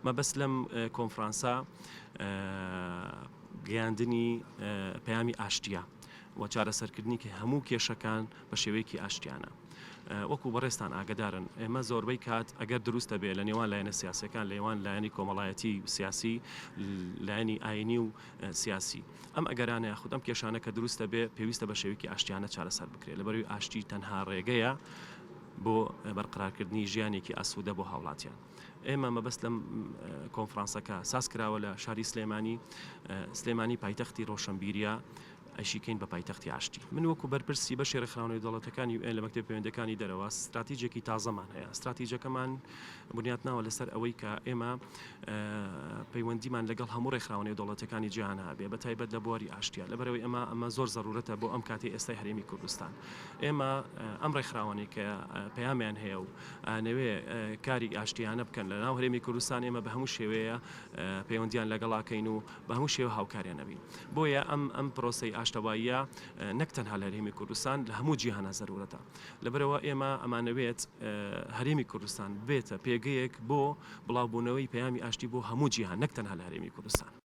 مەبەست لەم کۆنفرانسە گەیاندنی پەیامی ئاشتییە و چارەسەرکردنی هەموو کێشەکان بە شێوەیەکی ئاشتیانە. وەکو بەڕێزتان ئاگەدارن ئێمە زۆربەی کات ئەگەر دروستە بێ لە نێوان لایەنە سیاسەکان لە نێوان لایەنی کۆمەڵایەتی و سیاسی لایەنی ئاینی و سیاسی ئەم ئەگەرانە یاخود ئەم کێشانە کە دروستە بێ پێویستە بە شێوەیەکی ئاشتیانە چارەسەر بکرێت لەبەرەوەی ئاشتی تەنها ڕێگەیە بۆ بەرقرارکردنی ژیانێکی ئاسوودە بۆ هاوڵاتیان. ئێمە مەبەست لەم کۆنفرانسەکە ساز کراوە لە شاری سلێمانی، سلێمانی پایتەختی ڕۆشنبیریە، ئەشیکەین بە پایتەختی ئاشتی. من وەکو بەرپرسی بەشی ڕێکخراوە نێودەوڵەتەکانی یو ئێن لە مەکتەبی پەیوەندیەکانی دەرەوە ستراتیجێکی تازەمان هەیە، ستراتیجەکەمان بنیاتناوە لەسەر ئەوەی کە ئێمە پەیوەندیمان لەگەڵ هەموو ڕێکخراوە نێودەوڵەتیەکانی جیهان هەبێ بە تایبەت لە بواری ئاشتیە لەبەرئەوەی ئەمە ئەمە زۆر زەرورەتە بۆ ئەم کاتەی ئێستای هەرێمی کوردستان ئێمە ئەم ڕێکخراوانەی کە پەیامیان هەیە و ئانەوێ کاری ئاشتیانە بکەن لە ناو هەرێمی کوردستان ئێمە بە هەموو شێوەیە پەیوەندیان لەگەڵاکەین و بە هەموو شێوە هاوکاریان ئەبین بۆیە ئەم ئەم پرۆسەی ئاشتەواییە نەک تەنها لە هەرێمی کوردستان لە هەموو جیهانا زەرورەتە لەبەرئەوە ئێمە ئەمانەوێت هەرێمی کوردستان ببێتە پێگەیەک بۆ بڵاوبوونەوەی پەیامی ئاشتی بۆ هەموو جیهان نەک تەنها لە هەرێمی کوردستان.